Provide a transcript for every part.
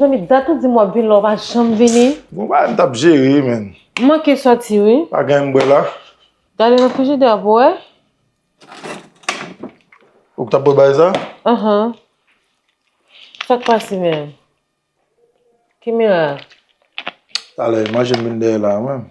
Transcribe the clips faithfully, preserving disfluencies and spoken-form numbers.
Mezanmi, dat ou di m w ap vin la, ou pa janm vini. Bon, bagay m t ap jere, men. M manke sòti, wi. Pa gen anyen m bwè la. Gade nan frijidè a pou wè. Ou k t ap bwè bagay sa? Ahan. Sa k pase, menm? Ki mirak? Talè, manje m vin dèyè la, menm.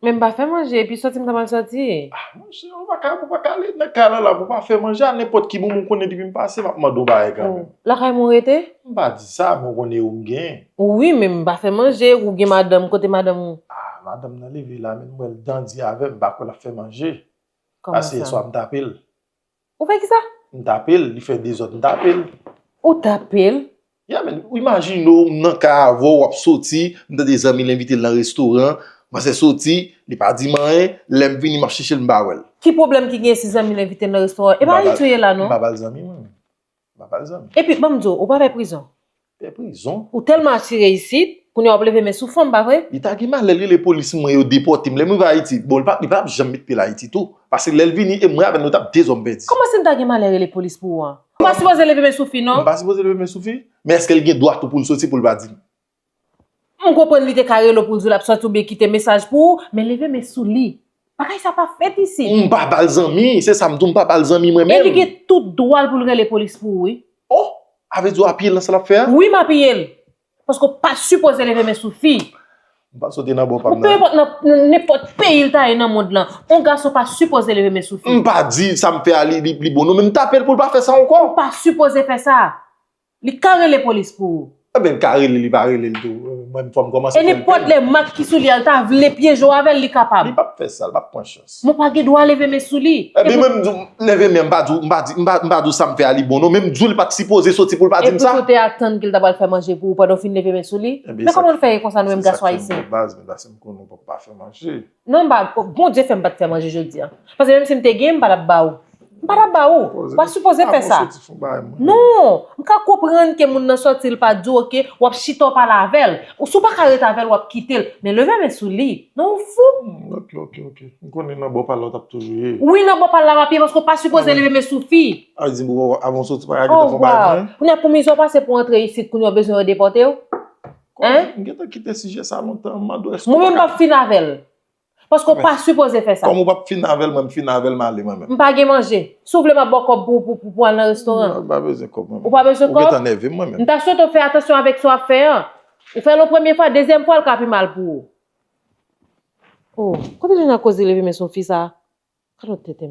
Men m pa fè manje, epi sòti m ta pral sòti. Ah, monchè, ou pa ka, ou pa ka ale nan kay la, la, pou pa fè manje a nenpòt ki moman ou konnen depi m pase, m ap mande w bagay kanmenm. Oh, lakay mwen rete? M pa di sa, men ou konnen ou m gen. Wi, men m pa fè manje, ou gen madanm, kote madanm ou? Ah, madanm nan leve la, men m wè l dandye avè m, m pa kwè l ap fè manje. Kòman sa? Pase yè swa m tape l. Ou fè kisa? M tape l, li fè dezòd, m tape l. Ou tape l? Ya, men, ou imajine w, m nan kay avè w, w ap soti, m tande zanmi l envite l nan restoran, m panse soti, li pa di m anyen, lè m vini, m ap chèche l, m pa wè l. Ki pwoblèm ki gen si zanmi l envite l nan restoran? E pa Ayiti w ye la, non? M pa ba l zanmi, mwen. M pa ba l zanmi. Epi, ban m di w, ou pa pè prizon? Pè prizon? Ou tèlman atire isit, kounye a w ap leve men sou fanm, pa vre? Li ta gen malè l rele polis mwen, yo depòte m. Lè m rive Ayiti, bon, li pa, li pa janm met pye l Ayiti tou. Pase lè l vini, e mwen avè l, nou t ap de zòm pèdi. Kòman si m ta gen malè rele polis pou ou an? Ou pa sipoze leve men sou fi, non? M pa sipoze leve men sou fi? Men èske l gen dwa tou pou l soti pou l pa di m? M konprann li te ka rele w pou l di w l ap sòti oubyen kite mesaj pou ou, men leve men sou li. Bagay sa pa fèt isit. M pa ba l zanmi, se sa m di w, m pa ba l zanmi mwen menm. E li gen tout dwa l pou l rele polis pou ou, wi. Oh! A vle di w apiye l nan sa l ap fè a? Wi, m apiye l. Paske w pa sipoze leve men sou fi. M panse w te nan bò pa m nan. Pe enpòt nan, nan nenpòt peyi l ta ye nan mond lan, yon gason pa sipoze leve men sou fi. M pa di sa m fè a li, li, li bon non, men m tape l pou l pa fè sa ankò. Ou pa sipoze fè sa. Li ka rele polis pou ou. Ebyen, l ka rele, li pa rele l tou. Mwen, fò m kòmanse fè l pè. E nenpòt lè mak ki sou li a, l ta vle pyeje w avè l, li kapab. Li p ap fè sa, l p ap pran chans. Men w pa gen dwa leve men sou li. Ebyen, mwen, m di w, leve men, m pa di w, m pa di, m pa, m pa di w sa m fè a li bon non, men m di w li pa t sipoze soti pou l pa di m sa. Epi ou te atann ke l ta pral fè manje pou ou pandan w fin leve men sou li? Men kòman nou fè ye konsa nou menm gason ayisyen? Baz, men pase m konnen w p ap pa fè manje. Non, m pa, Bondye fè m pa t fè manje jodi a. Paske menm si m te gen, m pa t ap ba ou. M pa t ap ba ou. Ou pa sipoze fè sa. Non, m ka konprann ke moun nan sòti, l pa di w, oke, w ap chita w pale avè l. Ou, si w pa ka ret avè l, w ap kite l. Men leve men sou li. Non, ou fou? Hmm, oke, oke, oke. M konnen nan bò pa l la w t ap toujou ye. Wi, nan bò pa l la m ap ye paske w pa sipoze leve men sou fi. A di m, avan w soti, pa ka gentan fè yon bagay pou mwen? Kounye a pou mizè w pase pou w antre isit, kounye a w bezwen yo depòte w? Hein? M gentan kite sijè sa lontan, m mande w èske w pa ka. Mwen menm m p ap fin avè l. Paske w pa sipoze fè sa. Kòm ou p ap fin avè l, mwen m fin avè l, m ale mwen menm. M pa gen manje. Si w vle m ap ba w kòb pou, pou, pou, pou al nan restoran. Non, m pa bezwen kòb mwen menm. Ou pa bezwen kòb? Ou gentan nève m mwen menm. M ta swete w fè atansyon avèk sa w ap fè an. Ou fè l yon premye fwa, dezyèm fwa l ka pi mal pou ou. Oh, kote Jina koze leve men sou fi sa? Gad yon tenten.